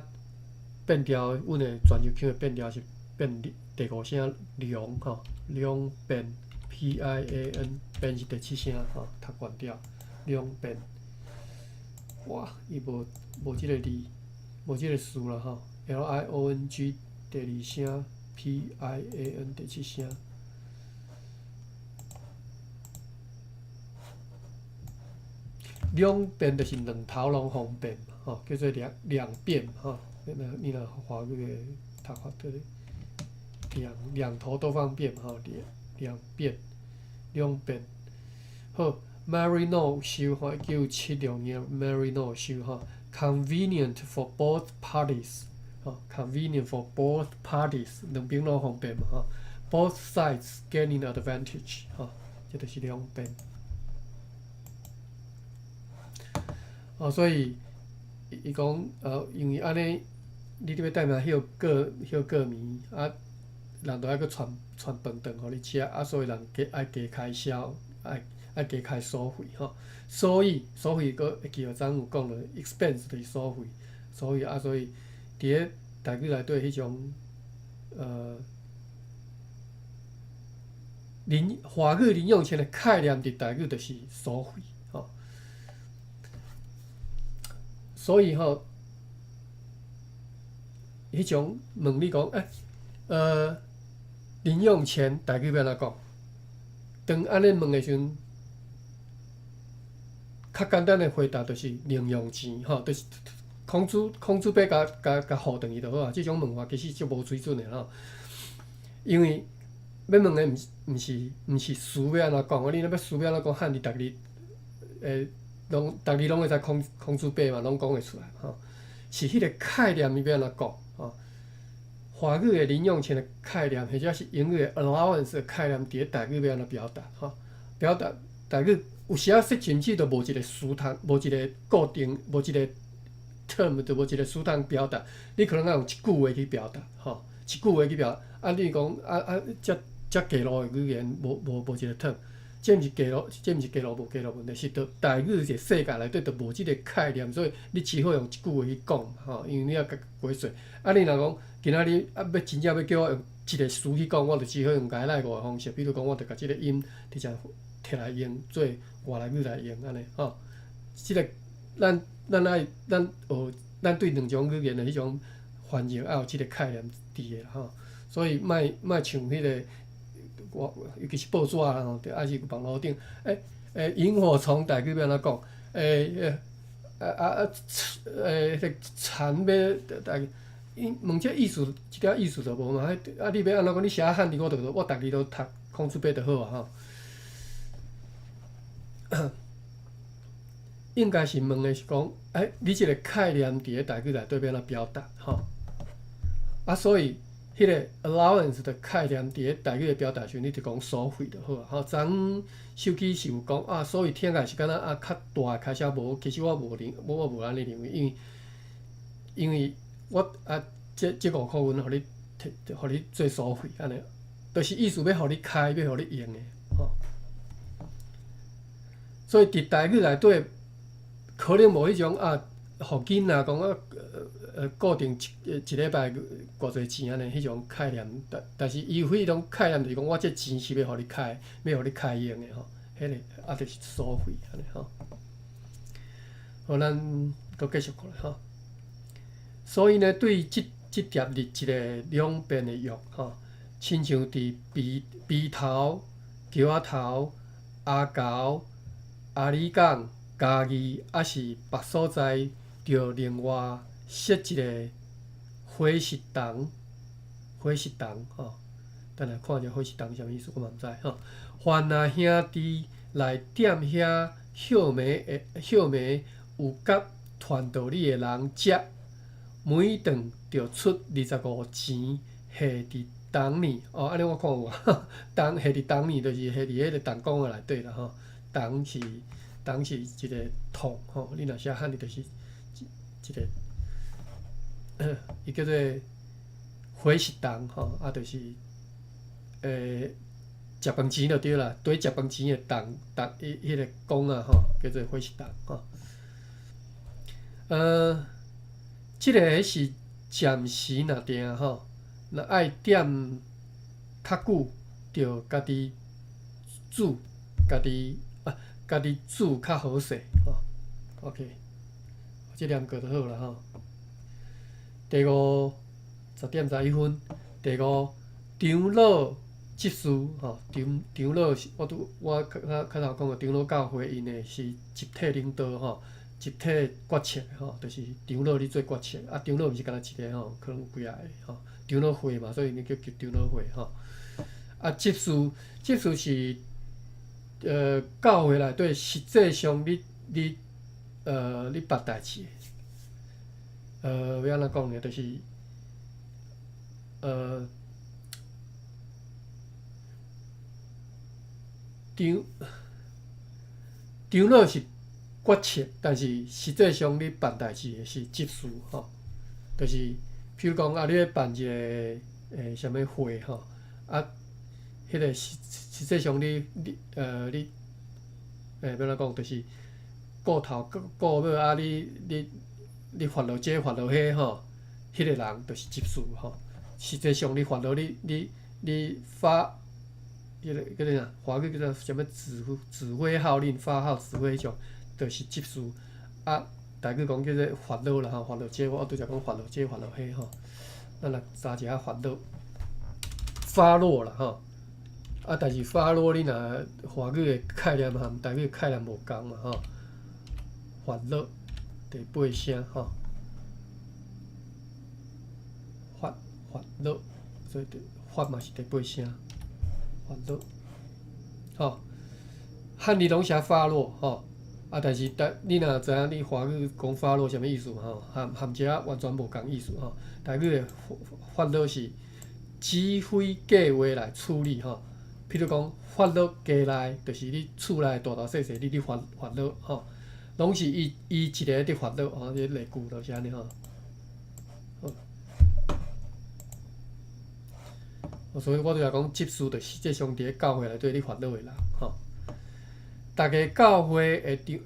變調，阮的傳授腔的變調是變第五聲兩吼，兩便。P I A N 便是第七聲吼，讀懸調兩便。哇，伊無這个字，無這个詞啦吼。L I O N G 第二聲，P I A N 第七聲。兩便就是兩頭攏方便吼，叫做兩兩便吼。你若華語的讀法對兩頭都方便吼，兩便。兩便，好，Maryknoll 修吼，1976年 Maryknoll 修吼，convenient for both parties，吼，convenient for both parties，兩邊攏方便嘛吼，both sides gaining advantage，吼，這就是兩便。哦，所以伊講，因為按呢，你欲踮遐歇過歇過暝啊，人都愛閣傳傳飯頓予你食，啊，所以人加愛加開銷，愛加開所費吼。所以所費閣會記得昨昏有講著，expense 就是所費，所以啊，所以佇咧台語內底彼種華語零用錢的概念，佇台語就是所費吼。所以吼，彼種問你講，零用錢台語欲按怎講？當按呢問的時陣，較簡單的回答就是零用錢吼，就是孔子欲共共共予轉去就好啊。這種問法其實足無水準的吼。因為欲問的毋是詞欲按怎講，你若欲詞欲按怎講，漢字逐字攏逐字攏會使孔孔子八嘛，攏講會出來吼。是彼個概念伊欲按怎講吼？華語的零用錢的概念，或者是英語的 allowance 的概念，佇咧台語欲按怎表達吼？表達台語有時仔甚至都無一個詞通，無一個固定，無一個 term，就無一個詞通表達。你可能愛用一句話去表達吼，一句話去表達。啊，你講啊啊，遮遮低落的語言無一個 term，這毋是低落，這毋是低落無低落問題，是著台語一個世界內底就無這個概念，所以你只好用一句話去講吼，因為你欲共解釋。啊，你若講今仔日啊，欲真正欲叫我用一個詞去講，我就只好用外來語的方式，比如講，我就共這個音直接摕來用，做外來語來用按呢吼。這個咱咱愛咱學，咱對兩種語言的彼種翻譯愛有這個概念佇的吼。所以莫莫像彼個我，尤其是報紙啦吼，抑是網路頂，螢火蟲台語欲按怎講？啊啊啊！彼個蟬欲台語，𪜶問這意思一點意思都無嘛？啊，你欲按怎講？你寫漢字我就我逐字都讀孔子八就好啊吼。應該是問的是講，你這個概念佇咧台語內底欲按怎表達吼？啊，所以彼個 allowance 的概念佇咧台語的表達時，你就講所費就好啊。吼，昨昏手機是有講啊，所以聽起來是敢若啊較大的開銷無，其實我無認，我無按呢認為，因為我啊，這5箍銀予你摕，予你做所費按呢，就是意思欲予你開，欲予你用的吼。所以佇台語內底，可能無彼種啊，予囡仔講啊，固定一一禮拜偌濟錢按呢彼種概念，但是伊有彼種概念，就是講我這錢是欲予你開，欲予你開用的吼，彼個啊就是所費按呢吼。好，咱閣繼續過來吼。所以呢，對這疊日一個兩便的藥吼，親像佇埤埤頭、橋仔頭、阿猴、阿里港、嘉義，抑是別所在，著另外設一個伙食筒，伙食筒吼。等下看者伙食筒啥物意思，我嘛毋知吼。凡若兄弟來踮遐歇暝的歇暝有佮傳道理的人食，每頓著出25錢下佇筒裡。哦，按呢我看有啊，筒下佇筒裡，就是下佇彼個筒管仔內底啦吼。筒是筒是一個桶吼，你若寫漢字就是一個，伊叫做伙食筒吼，啊，就是食飯錢就對啦，綴食飯錢的筒筒，彼個管仔吼，叫做伙食筒吼。這个是暫時若定吼，若愛踮較久，著家己煮，家己啊，家己煮較好勢吼。OK，這兩個就好啦吼。第五10點11分，第五長老執事吼，長長老是我拄我較較較頭講的長老教會𪜶的是集體領導吼，集體決策吼，就是長老咧做決策。啊，長老毋是干焦一个吼，可能有幾仔个吼。長老會嘛，所以𪜶叫叫長老會吼。啊，執事執事是教會內底實際上你辦代誌的。欲按怎講呢？就是長長老是決策，但是實際上你辦代誌的是執事吼。就是譬如講啊，你欲辦一個啥物會吼，啊，彼個實實際上你你你欲按怎講？就是顧頭顧顧尾啊，你你你發落這發落彼吼，彼個人就是執事吼。實際上你發落你你你發，彼個叫做啥？華語叫做啥物指指揮號令、發號指揮彼種，就是執事。啊，台語講叫做發落啦吼，發落這我拄才講發落這發落彼吼。咱來查一下發落，發落啦吼。啊，但是發落你若華語的概念和台語的概念無仝嘛吼。發落第八聲吼，發發落，所以發嘛是第八聲，發落，吼，漢語攏寫發落，吼，啊，但是但你若知影你華語講發落啥物意思吼，含含這完全無仝意思吼。台語的發落是指揮計劃來處理吼，譬如講發落家內，就是你厝內大大細細你咧發發落吼，攏是伊伊一个佇發落吼，這例句就是按呢吼。所以我就來講，執事就是這上佇咧教會內底咧煩惱的人，吼。逐个教會的長，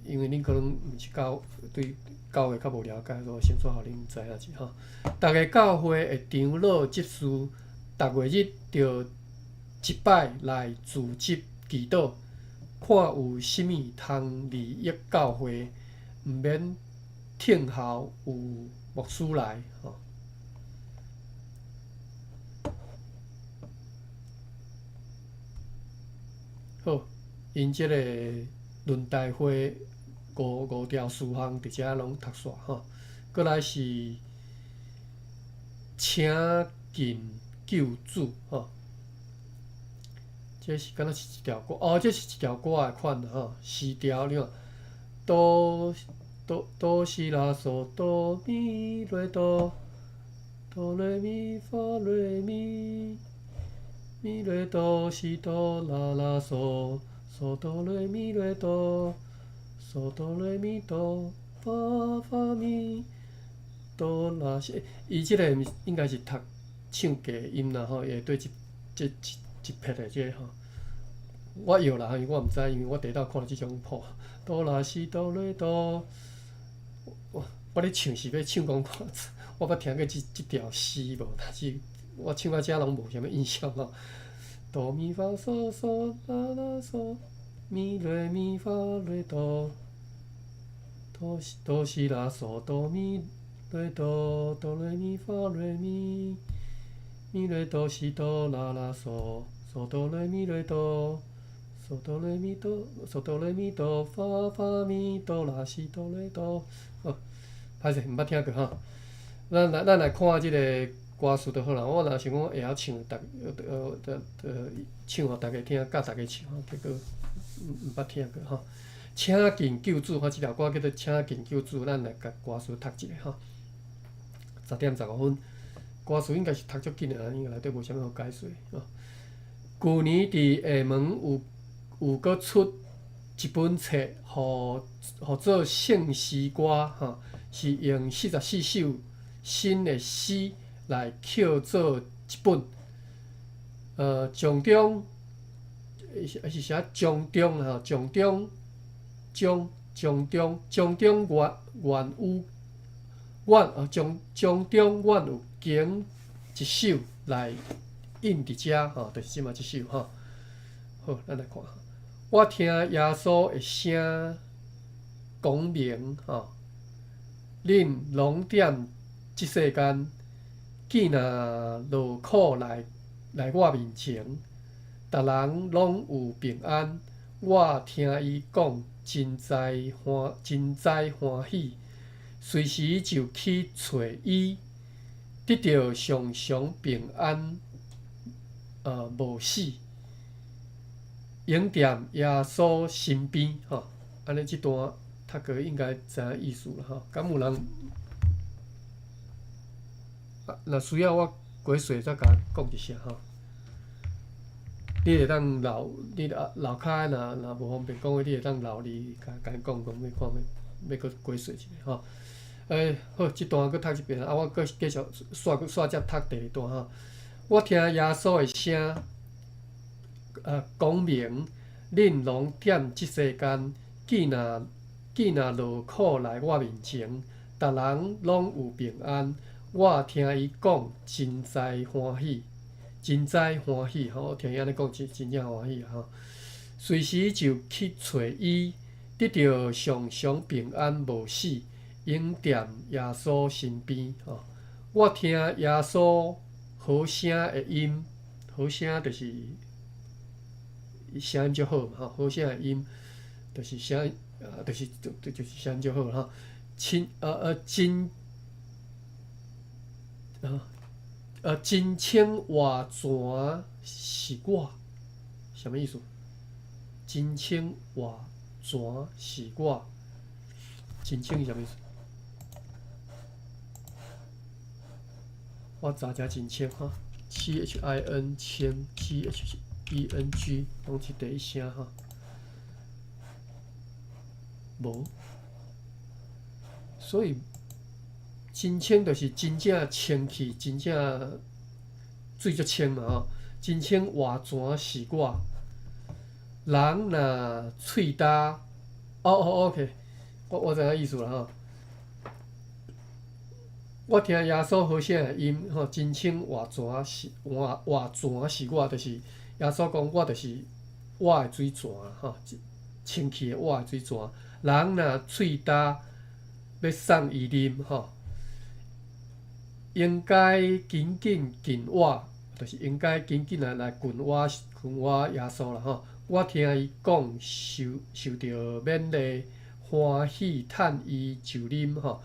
因為恁可能毋是教對教會較無了解，所以我先煞予恁知影者吼。逐个教會的長老執事，逐月日著一擺來組織祈禱，看有啥物通利益教會，毋免聽候有牧師來，吼。好，𪜶這個論大會五五條事項佇遮攏讀煞吼，閣來是請近救主吼，這是敢若是一條歌哦，這是一條歌的款吼，時調你看，哆哆哆西拉嗦哆咪來哆，哆來咪發來咪。咪來哆西哆啦啦嗦，嗦哆來咪來哆，嗦哆來咪哆，發發咪哆啦西。伊這个應該是讀唱低音啦吼，會對一這一一撇的這個吼。我藥啦，因為我毋知，因為我第一擺看著這種譜。哆啦西哆來哆，我我咧唱是欲唱講我捌聽過這這條詩無？但是。我唱到遮攏無啥物印象吼。哆咪發嗦嗦啦啦嗦，咪來咪發來哆，哆西哆西啦嗦哆咪來哆，哆來咪發來咪，咪來哆西哆啦啦嗦，嗦哆來咪來哆，嗦哆來咪哆，嗦哆來咪哆，發發咪哆啦西哆來哆。好，歹勢，毋捌聽過吼。咱來咱來看這个。歌詞就好啦，我若想講會曉唱，逐唱予逐家聽，教逐家唱，結果毋捌聽過吼。請近救主，吼，這條歌叫做請近救主，咱來共歌詞讀一下吼。10點15分，歌詞應該是讀足緊的啦，應該內底無啥物好解說吼。舊年佇廈門有有閣出一本冊，予予做聖詩歌吼，是用44首新的詩。來刻做一本，從中是是寫從中吼，從中將從中從中願願有阮哦，從從中阮有揀一首來印佇遮吼，就是這馬這首吼。好，咱來看，我聽耶穌的聲講明吼，恁攏踮這世間。見若落苦來來我面前，逐人攏有平安。我聽伊講，真知歡，真知歡喜，隨時就去揣伊，得著常常平安，無死，永踮耶穌身邊。吼，按呢這段讀過應該知影意思啦。吼，敢有人？啊，若需要我解說，再共講一聲吼。你會當留，你啊樓跤若若無方便講話，你會當留字，共共𪜶講講，欲看欲欲閣解說一下吼。好，這段閣讀一遍，啊，我閣繼續煞煞接讀第二段吼。我聽耶穌的聲，講明，恁攏踮這世間，見若見若落苦來我面前，逐人攏有平安。我聽伊講，真知歡喜，真知歡喜吼！我聽伊按呢講，真真正歡喜吼。隨時就去揣伊，得著常常平安無死，永踮耶穌身邊吼。我聽耶穌好聲的音，好聲就是聲音足好嘛吼，好聲的音就是聲，就是就就是聲音足好吼。親真。真清活泉是我，啥物意思？真清活泉是我，真清是啥物意思？我查者真清吼，CHIN 清，CHENG，攏是第一聲吼。無，所以真清就是真正清氣，真正水足清嘛吼。真清活泉是我，人若喙焦，哦哦，OK，我知影意思啦吼。我聽耶穌好聲的音吼，真清活泉是活泉是我，就是耶穌講我就是活的水泉吼，清氣的活的水泉。人若喙焦欲送伊啉吼，應該緊緊近我，就是應該緊緊來近我耶穌啦吼。我聽伊講，受著勉勵，歡喜趁伊就啉吼。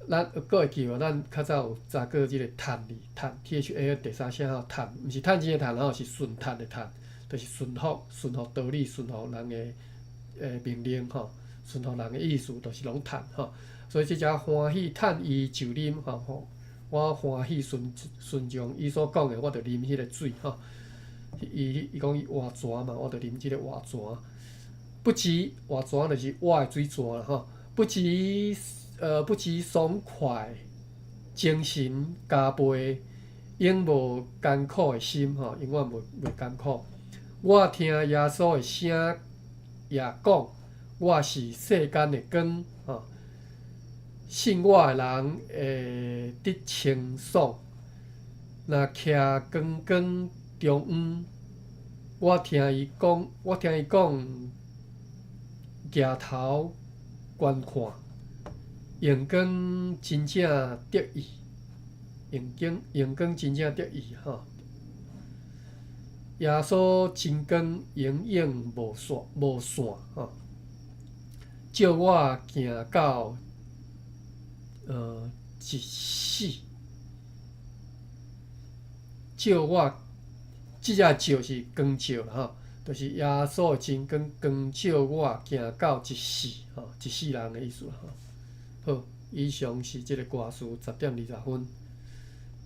咱閣會記無？咱較早有查過這個趁字，趁 THA 第三聲吼，趁，毋是趁錢的趁吼，是順趁的趁，就是順服、順服道理、順服人的命令吼，順服人的意思，就是攏趁吼。所以這只歡喜趁伊就啉吼，我歡喜順從伊所講的，我就啉彼個水吼。伊講伊活泉嘛，我就啉這個活泉。不止活泉就是活的水泉啦吼，不止爽快，精神加倍，永無艱苦的心吼，永遠袂艱苦。我聽耶穌的聲也講，我是世間的光吼，信我的人會得清爽。若徛光光中央，我聽伊講，舉頭觀看。榮光真正得意，榮光真正得意吼！耶穌真光永遠無散吼，照我行到一世，照我這只照是光照啦吼，就是耶穌的真光光照我行到一世吼，一世人的意思吼。好，以上是這個歌詞10點20分，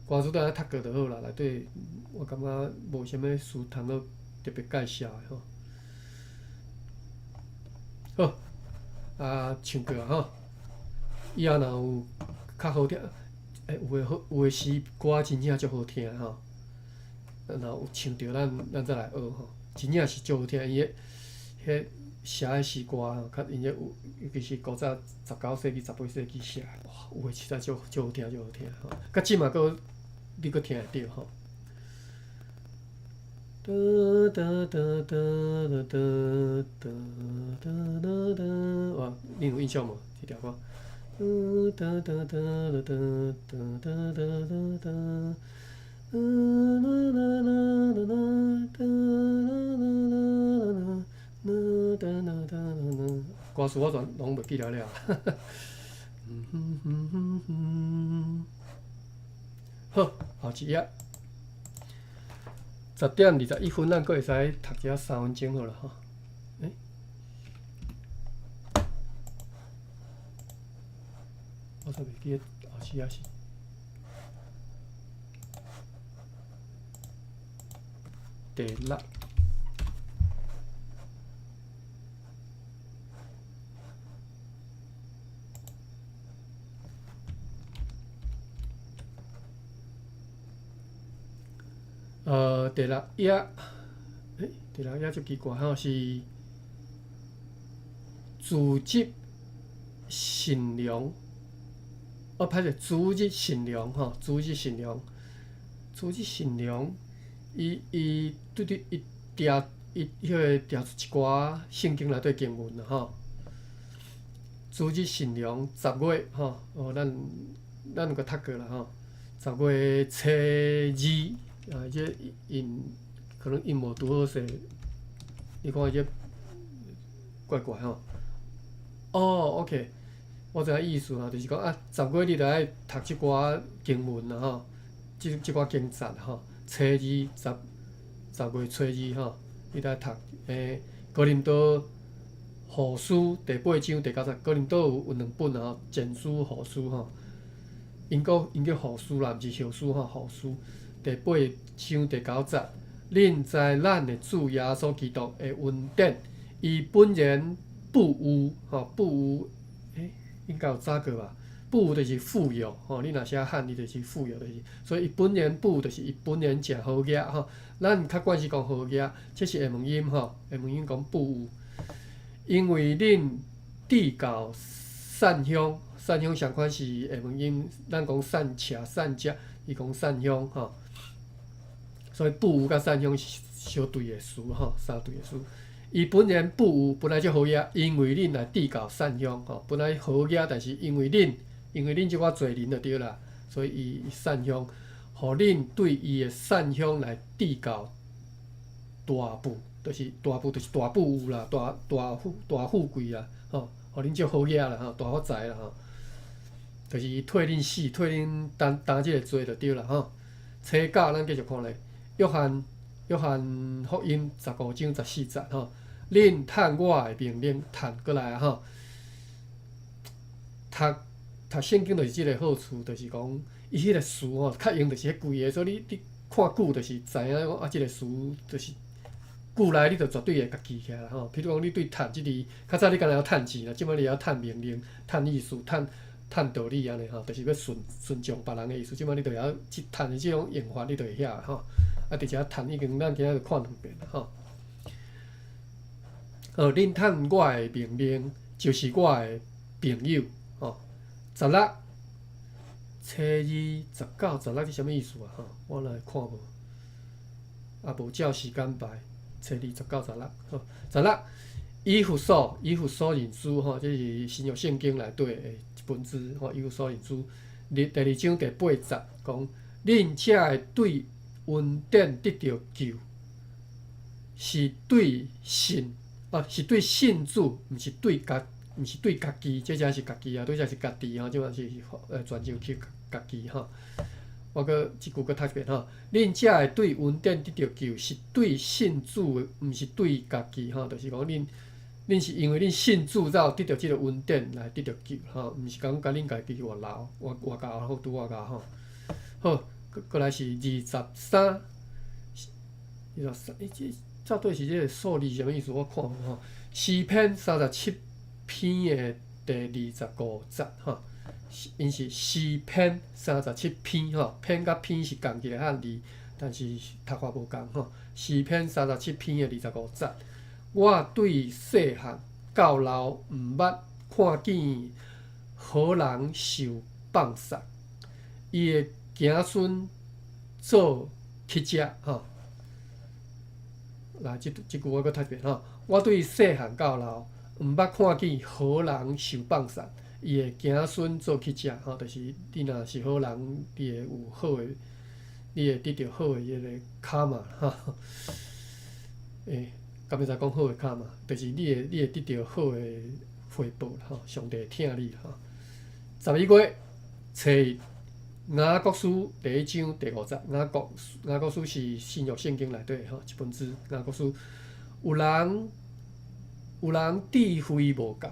歌詞等下讀過就好啦。內底我感覺無啥物詩通好特別介紹的吼。好，啊，唱歌吼，以後若有較好聽，有的詩歌真正足好聽吼。若有唱著，咱再來學吼，真正是足好聽。伊彼寫的詩歌吼，較𪜶這有，尤其是古早19世紀、18世紀寫的，哇，有的實在足好聽，足好聽吼。到這嘛閣你閣聽會著吼。噠噠噠噠噠噠噠噠噠，哇，你有印象無？這條歌。噠噠噠噠噠噠噠噠噠。啦啦啦啦啦啦啦啦啦啦啦啦，歌詞我全攏袂記得了。好，後一頁，10點21分，咱閣會使讀一下3分鐘好啦吼。我煞袂記得後一頁是。第六。第六頁，第六頁足奇怪吼，是主日善良，哦，歹勢，主日善良吼，主日善良，主日善良，伊對伊定伊彼個定出一寡聖經內底經文啦吼。主日善良10月吼，哦，咱有閣讀過啦吼。10月初二。啊，這𪜶可能𪜶無拄好勢，你看伊這怪怪吼。哦，OK，我知影意思啦，就是講啊，十月你著愛讀這寡經文啦吼。這寡經節吼，初二十十月初二吼，你來讀哥林多後書第八章第九節，哥林多有兩本啊吼，前書後書吼，𪜶閣𪜶叫後書啦，毋是後書吼，後書第八章第九節，恁知咱的主耶穌基督的恩典，伊本然富有吼，富有，應該有早過吧？富有就是富有吼，你若寫漢字就是富有，就是所以伊本然富有，就是伊本然誠好額吼。咱較慣是講好額，這是英文音吼，英文音講富有。因為恁至夠散鄉，散鄉相款是英文音，咱講散赤、散食，伊講散鄉吼。所以富有佮散鄉是相對的詞吼，相對的詞。伊本然富有，本來就好額，因為恁來至夠散鄉吼，本來好額，但是因為恁，因為恁這寡罪人就對啦，所以伊散鄉，予恁對伊的散鄉來至夠大富，就是大富，就是大富有啦，大大富大富貴啊，吼，予恁足好額啦，吼，大發財啦，吼，就是伊替恁死，替恁擔擔這個罪就對啦，吼。初九，咱繼續看咧，約翰約翰福音15章14節，吼，恁趁我的命令，趁過來啊，吼，讀讀聖經就是這個好處，就是講伊彼個詞吼，較用就是彼幾个，所以你你看久就是知影講啊，這個詞就是句內你就絕對會共記起來啦吼。譬如講，你對趁這字，較早你敢若曉趁錢啦，這擺你會曉趁命令、趁意思、趁趁道理按呢吼，就是欲順順從別人的意思。這擺你就會曉這趁的這種用法，你就會曉吼。啊，佇遮趁已經咱今仔就看兩遍啦吼。恁趁我的命令，就是我的朋友吼。16，初二十九十六是啥物意思啊？吼，我來看無，啊，無照時間排，初二十九十六，好，十六，以弗所，以弗所人書吼，這是新約聖經內底的一本書吼，以弗所人書，第二章第八節講，恁才會對恩典得著救，是對信，啊，是對信主，毋是對家，毋是對家己，這才是家己啊，對這是家己吼，這擺是泉州腔家己吼。我閣這句閣讀一遍吼，恁才會對恩典得著救，是對信主，毋是對家己吼，就是講恁，恁是因為恁信主才有得著這個恩典來得著救吼，毋是講共恁家己偌老，偌偌𠢕好，拄偌𠢕吼。好，閣過來是二十三，二十三，欸，這到底是這個數字啥物意思？我看無吼。詩篇37篇的第25節吼，𪜶是詩篇三十七篇吼，篇佮篇是仝一个漢字，但是讀法無仝吼。詩篇三十七篇的二十五節，我對細漢到老，毋捌看見好人受放殺，伊的子孫做乞食吼。來，這這句我閣讀一遍吼。我對細漢到老，毋捌看見好人受放殺，伊的子孫做乞食吼，就是你若是好人，你會有好的，你會得著好的彼个卡瑪吼。欸，敢欲知講好的卡瑪，就是你會得著好的回報吼，上帝會疼你吼。11月初一，雅各書第一章第五節，雅各雅各書是新約聖經內底吼一本書，雅各書有人有人智慧無夠，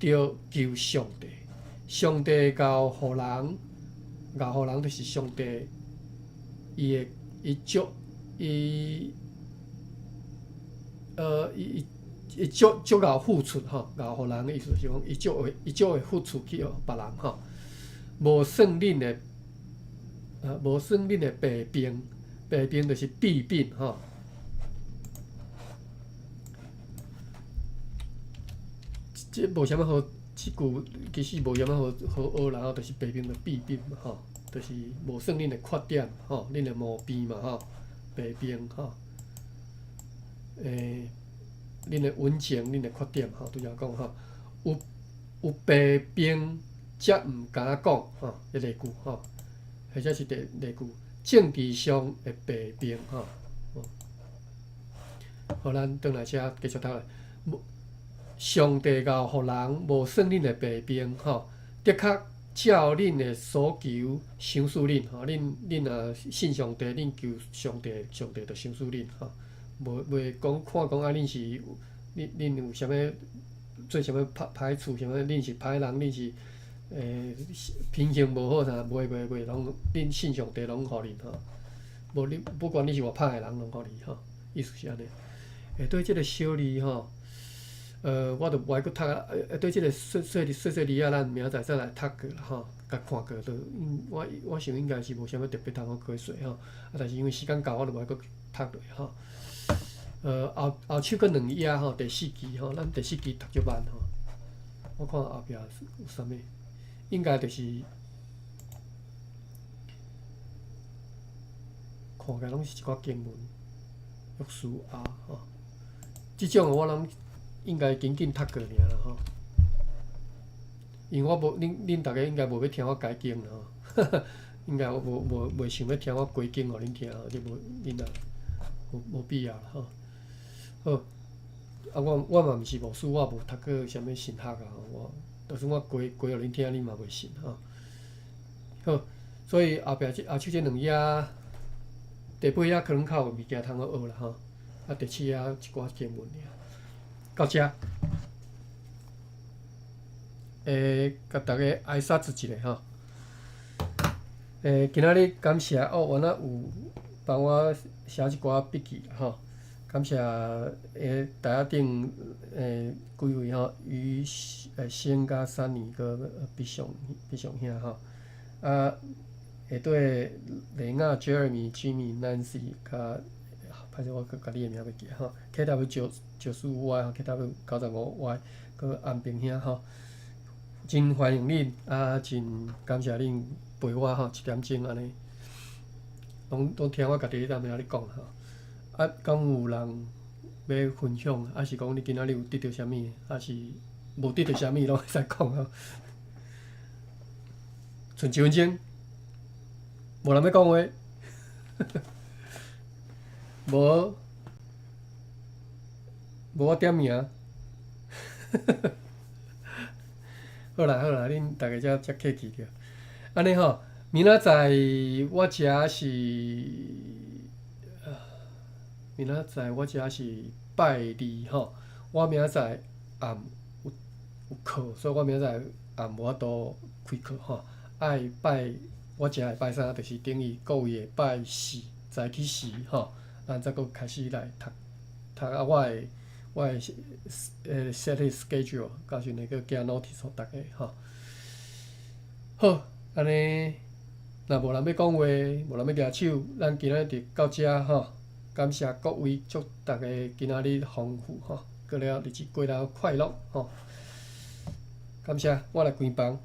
著求上帝，上帝𠢕予人，𠢕予人就是上帝，伊會伊足伊伊伊伊足足𠢕付出吼，𠢕予人的意思是講，伊足會伊足會付出去予別人吼。無算恁的，無算恁的弊病，弊病就是弊病吼。這無啥物好，這句其實無啥物好好學啦吼，就是弊病就弊病嘛吼，就是無算恁的缺點吼，恁的毛病嘛吼，弊病吼。欸，恁的溫情，恁的缺點吼，拄才講吼，有有弊病才毋敢講吼，彼個句吼，或者是第二句政治上的弊病吼。好，咱轉來遮繼續讀落。無上帝𠢕予人無算恁的弊病吼，的確照恁的所求賞賜恁吼，恁若信上帝，恁求上帝，上帝就賞賜恁吼。無袂講看講啊，恁是恁有啥物做啥物歹歹處，啥物恁是歹人，恁是品行無好啥，袂袂袂，攏恁信上帝攏予恁吼。無你不管你是偌歹的人，攏予你吼，意思是按呢。下底這个小字吼，我就無愛閣讀啊。下底這个細細細細字仔，咱明仔載再來讀過啦吼，共看過就，我想應該是無啥物特別通好解說吼。啊，但是因為時間到，我就無愛閣讀落吼。後手閣兩頁吼，第四期吼，咱第四期讀足慢吼。我看後壁有啥物，應該就是看起來攏是一寡經文，約書亞吼。這種我攏應該緊緊讀過爾啦吼。因為我無恁逐家應該無欲聽我解經啦吼，應該無無袂想欲聽我解經予恁聽吼，這無恁也無無必要啦吼。好，啊我嘛毋是牧師，我也無讀過啥物神學啊，我就算我解解予恁聽，恁嘛袂信吼。好，所以後壁這後手這兩頁，第八頁可能較有物件通好學啦吼。啊，第七頁一寡經文爾。到遮，共逐家挨拶一下吼。今仔日感謝哦，原來有幫我寫一寡筆記吼。感謝台仔頂幾位吼，於仙佮三年閣畢尚兄吼。啊，下底雷亞、Jeremy、Jimmy、Nancy 佮歹勢我閣共你的名袂記吼，KW 994 Y 吼，KW 95 Y 閣安平兄吼，真歡迎恁，啊，真感謝恁陪我吼一點鐘按呢，攏攏聽我家己咧踮遐咧講吼。啊，敢有人欲分享，抑是講你今仔日有得著啥物，抑是無得著啥物，攏會使講吼。賰一分鐘，無人欲講話，無，無我點名。好啦好啦，恁逐家才才客氣著。按呢吼，明仔載我遮是，明仔載我遮是拜二吼，我明仔載暗有有課，所以我明仔載暗無法度開課吼。愛拜我遮的拜三，就是等於各位的拜四早起時吼，咱才閣開始來讀讀啊。我的 set schedule，到時陣會閣寄 notice 予逐家吼。好，按呢，若無人欲講話，無人欲舉手，咱今仔日就到遮吼。感謝各位，祝逐家今仔日豐富吼，過了日子過了快樂吼。感謝，我來關房。